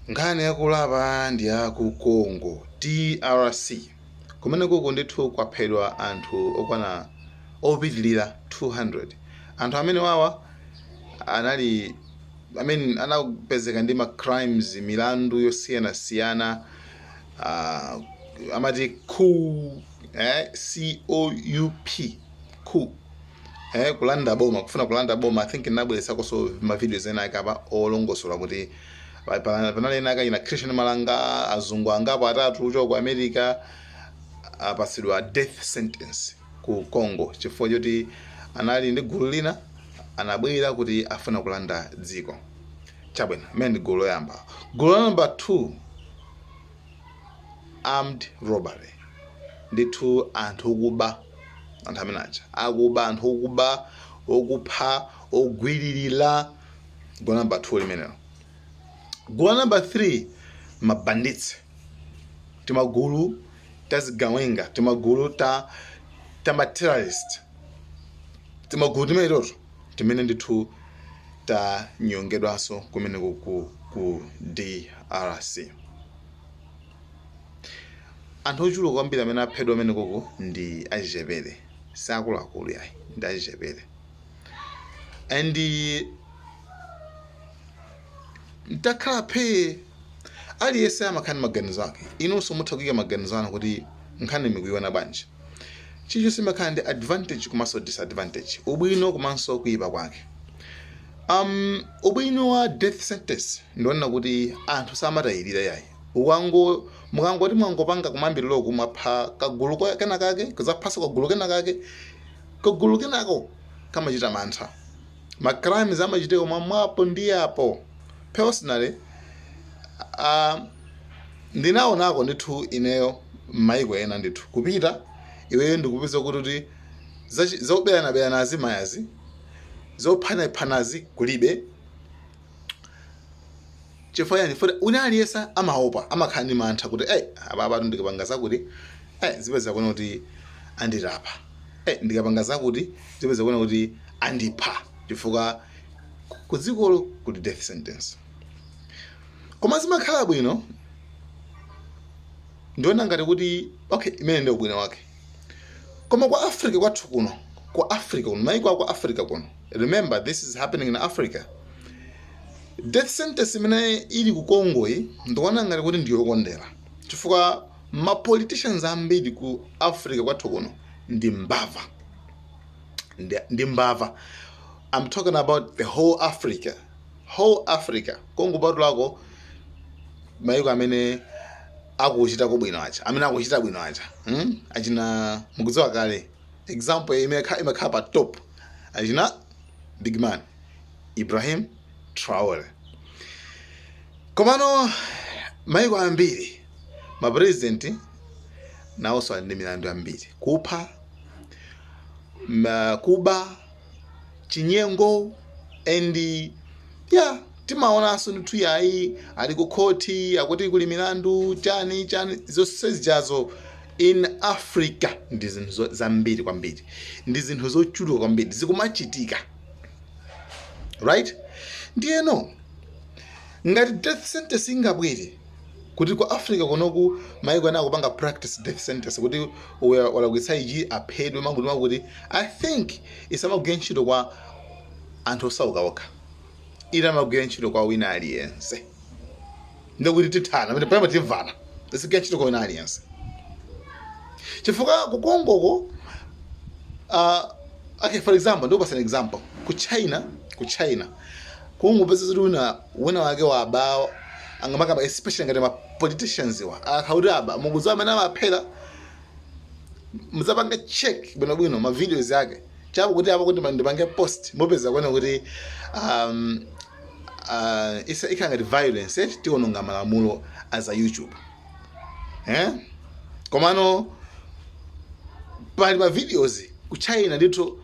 Nkhani yakulapa ndi ya ku Congo, DRC. Kumene kuko ndithu kwaphedwa anthu okwana opitilira 200. Anthu amene wawa anali, I mean, anapezeka ndi ma crimes, milandu yosiyanasiyana, amati coup, COUP, coup, kulanda boma, kufuna kulanda boma. I think ndinabweretsakonso ma videos ena ake apa olongosola kuti panali ena ake ina Christian Malanga, azungu angapo atatu kuchoka ku America apatsidwa death sentence ku Congo chifukwa choti anali ndi gulu lina anabwera kuti afuna kulanda dziko. Chabwino, imene ndi gulu loyamba. Gulu la number 2, armed robbery. Ndithu anthu okuba, anthu amene aja akuba, anthu okuba, okupha, ogwiririra. Gulu la number 2 limenelo. Gulu la number 3, ma bandits, timagulu tazigawenga, timagulu ta ma terrorist, timagulu timene toto timene ndithu tanyongedwanso kumeneko ku DRC. Anthu ochuluka kwambiri amene aphedwa amenekoko ndi achichepere, siakuluakulu yayi, ndi achichepere. And ntakhala phee, aliyense amakhala ndi maganizo ake. Inunso mutha kuyika maganizo anu kuti nkhani mukuiona bwanji. Chilichonse imakhala ndi advantage komanso disadvantage, ubwino komanso kuyipa kwake. Ubwino wa death sentence ndionena kuti anthu samatayirira yayi. Ukango mukangoti mwangopanga kumambiriroku, mwapha kagulu kena kake, kuzaphaso kagulu kena kake, kagulu kenako kamachita mantha. Ma crimes amachitika mwamwapo ndi apo. Personally, ndinaonako ndithu ineyo m'mayiko ena ndithu kupita iweyo ndikupeza kuti zoberanaberana azimayazi, zophanaphanazi kulibe. Chifukwa yani? Futi wina aliyense amaopa, amakhala ndi mantha kuti, "Ey, apa ndikapanga zakuti, ey, zipeza kuona kuti andirapa. Ey, ndikapanga zakuti, zipeza kuona kuti andipha," chifukwa ku dzikolo kuli death sentence. Koma zimakhala bwino, ndiona ngati kuti okay, imene ndi ubwino wake. Koma kwa Africa kwathu kuno, ku Africa kuno, maiko aku Africa kuno, remember this is happening in Africa, death sentence imene ili ku Congo iyi ndikuona ngati kuti ndiyokondera, chifukwa ma politicians ambiri ku Africa kwathu kuno ndi mbava, ndi mbava. I'm talking about the whole Africa, whole Africa, kungopatulako maiko amene akuchita bwino aja, amene akuchita bwino aja, Achina, mukudziwa kale, example imakhala pa top, achina big man Ibrahim Traore. Komano maiko ambiri ma president nawonso ali ndi milandu yambiri, kupha, kuba, chinyengo, and yeah, timaonanso ndithu yayi ali ku khoti, akuti kuli milandu chani chani, zonse zijazo. In Africa ndi zinthu zambiri kwambiri, ndi zinthu zochuluka kwambiri zikumachitika, right? Ndiyeno ngati death sentence ingabwere kuti ku Africa kunoku, maiko ena akupanga practice death sentence kuti uya walakwitsa ichi aphedwe, makuti makuti, I think isamagwire ntchito kwa anthu osauka okha, ila amagwira ntchito kwa wina aliyense. Ndikuti tithana pamene pamene timvana, isigwira ntchito kwa wina aliyense, chifukwa ku Kongoko, okay, for example, ndikupasa an example, ku China, ku China kungopeza kuti wina wake waba, angamakaba, especially ngati ma politicians wa akauti aba, mukudziwa amene amaphera? Muzapanga check bwinobwino ma videos yake chapo kuti apo kuti ndipange post, mupeza kuona kuti isa ikhala ngati violence, tiononga malamulo as a YouTube, eh? Komano pali ma videos ku China ndithu,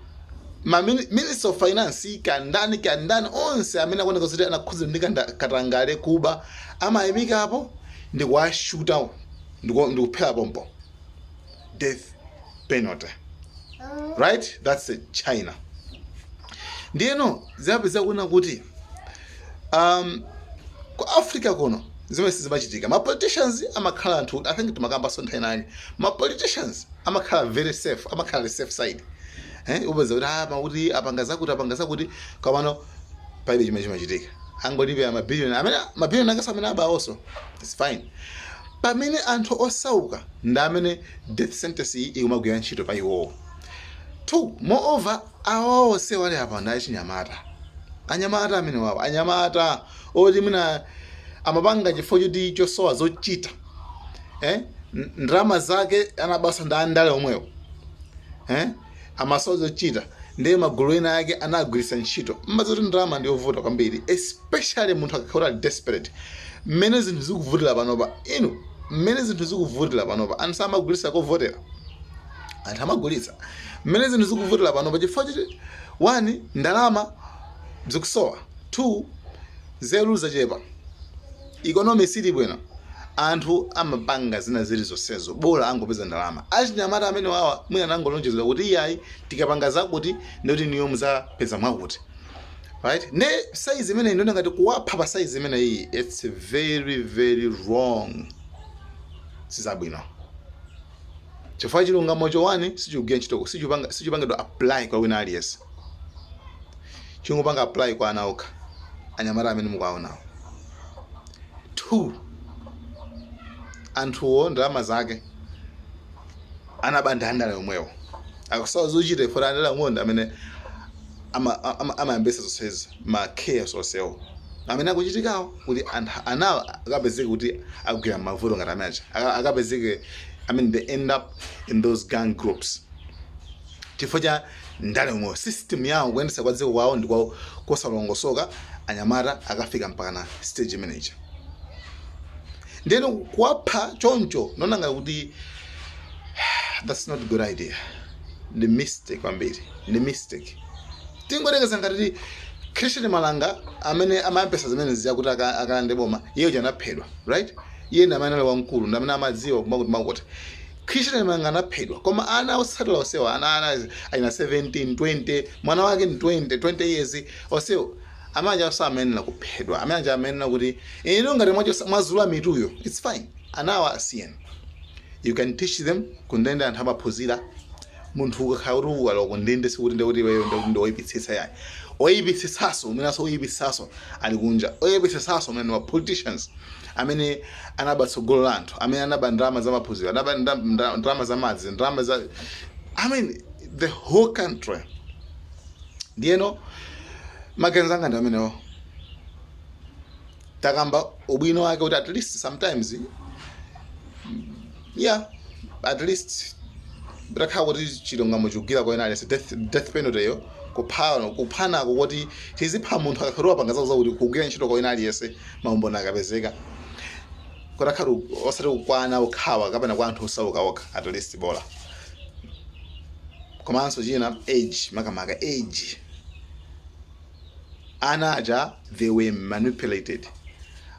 ma minister of finance kandani kandani onse amene akuoneka kuti anakhudzidwa ndi katangale, kuba, amayimikapo ndi kuwashuta ndikuphera pompo, death penalty, right? That's it, China. Ndiyeno zimapeza kuona kuti ku Africa kuno Zimene sizimachitika, ma politicians amakhala anthu, I think timakambaso nthawi nake, ma politicians amakhala very safe, amakhala the safe side, eh? Upeza kuti makuti apanga zakuti, apanga zakuti, komano palibe chimene chimachitika, angolipe mabiliyoni amene mabiliyoni angaso amene abawonso, it's fine. Pamene anthu osauka ndi amene death sentence iyi ikumagwira ntchito pa iwowo. Two, moreover, awa onse wali apa ndi achinyamata, anyamata amene wawo, anyamata oti mwina amapanga chifukwa choti chosowa zochita, eh? Ndalama zake anabasa ndi andale omwewo, eh? Amasowa zochita, ndiye magulu ena ake anagwiritsa ntchito. Mmazoti ndalama ndiyovuta kwambiri, especially munthu akakhala ali desperate. Mmene zinthu zikuvutira panopa, inu, mmene zinthu zikuvutira panopa, anthu samagulitsa kovotera, anthu amagulitsa. Mmene zinthu zikuvutira panopa, chifukwa choti one, ndalama zikusowa, two, nzeru zachepa, economy sili bwino, anthu amapanga zina zili zonsezo bola angopeza ndalama. Achinyamata amene wawa mwina anangolonjezedwa kuti iyayi, tikapanga zakuti ndikuti niyo muzapeza mwakuti, right? Ne size imene ndiona ngati kuwapha pa size imene iyi, it's very very wrong, sizabwino, chifukwa chilungamocho one sichikugwira ntchito, sichipangidwa apply kwa wina aliyense, chingopanga apply kwa ana okha, anyamata amene mukuwaonawo. Two, anthuwo ndalama zake anaba ndi andale omwewo, akusawa zochita ifo andale omwewo ndi amene amayambisa zonsezi, ma chaos onsewo amene akuchitikawo, kuti anthu anawo akapezeke kuti akugwira mavuto ngati amene aja, akapezeke, I mean, they end up in those gang groups chifukwa cha ndale omwewo. System yawo, kuyendetsa kwa dziko kwawo ndi kwa kosalongosoka. Anyamata akafika mpaka na stage imeneyi, ndiyeno kuwapha choncho, nona ngati kuti that's not good idea, ndi mistake kwambiri, ndi mistake. Tingotekeza ngati Christian Malanga amene amayambisa zimene zija kuti akalande boma, iye uja anaphedwa, right? Iye ndi amene ali wamkulu, ndi amene amadziwa kumakuti makuti. Christian Malanga anaphedwa, koma ana otsatira onsewa, ana ayina 17, 20, mwana wake ndi 20, 20 years, onsewo amene aja samayenera kuphedwa. Amene aja amayenera kuti inu ngati mwazula mituyo, it's fine, anawa asiyeni, you can teach them. Kundende anthu amaphunzira. Munthu ukakhala kuti ukalowa kundende, sikuti ndekuti iweyo ndekuti ndi oyipitsitsa yayi. Oyipitsitsaso umenenso, oyipitsitsaso ali kunja, oyipitsitsaso amene wa politicians amene anaba tsogolo la anthu, amene anaba ndalama za maphunziro, anaba ndalama za madzi, ndalama za, I mean, the whole country. Ndiyeno maganizo anga ndi amenewo. Takamba ubwino wake kuti at least sometimes, yeah, at least takhala kuti chilungamo chikugwira kwa ena aliyense. Death penalty yo, kuphana, kuphanako kuti tizipha munthu akakhala wapanga zawo kuti kugwira ntchito kwa ena aliyense, maumboni akapezeka, kutakhala osati kukwana okhawa kapena kwa anthu osauka okha, at least bola. Komanso china, age, makamaka age, ana aja they were manipulated,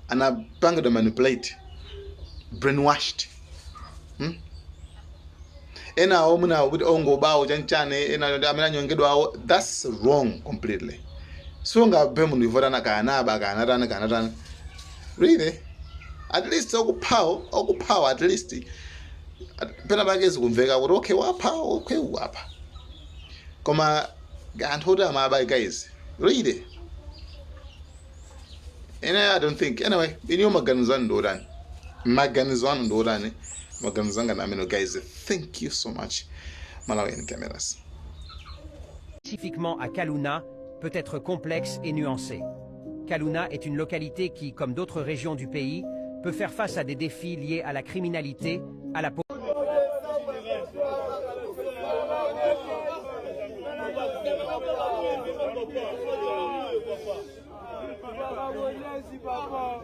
anapangidwa manipulate, brainwashed, Enawo mwina kuti ongobawo chanchane, ena amene anyongedwawo, that's wrong completely. Sungaphe munthu ivotana kanaba kanatani kanatani, really. At least okuphawo, okuphawo at least pena pake zikumveka kuti okay, wapha, okay, wapha, koma anthu oti amaba, guys, really, ine I don't think. Anyway, iniyo maganizo anu ndiotani? Maganizo anu ndiotani? Maganizo anga ndi amene, guys. Thank you so much. Malawian Cameras. Spécifiquement à Kalouna, peut être complexe et nuancé. Kalouna est une localité qui, comme d'autres régions du pays, peut faire face à des défis liés à la criminalité, à la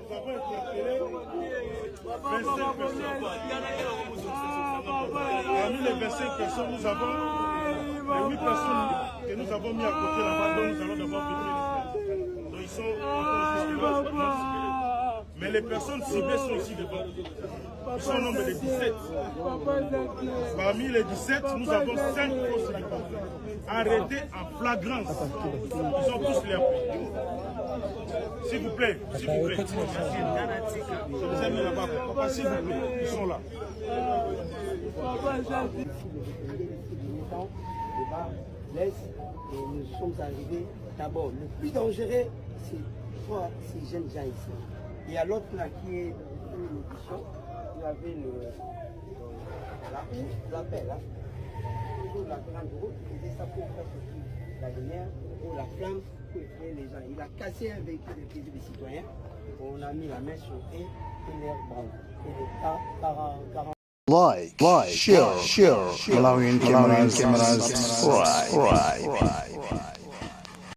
Nous avons interpellé 25 personnes. Parmi les 25 personnes, nous avons les 8 personnes que nous avons mis à côté là-bas, dont nous allons d'abord filtrer les. Donc ils sont encore jusque là. Mais les personnes ciblées sont ici devant. Ils sont au nombre de 17. Parmi les 17, nous avons 5 fausses arrêtés en flagrance. Ils ont tous les. S'il vous plaît, s'il vous plaît. Je les ai mis là-bas. Papa, s'il vous plaît, ils sont là. Et nous sommes arrivés d'abord. Le plus dangereux, c'est trois, ces jeunes gens ici. Il y a l'autre là qui est une audition. Il y avait la pelle, hein. Toujours la grande route, il faisait ça pour faire sortir la lumière ou la flamme pour effrayer les gens. Il a cassé un véhicule de des citoyens. On a mis la main sur eux et leur brand. Et l'État, 40. Like, share, Malawian cameras, subscribe.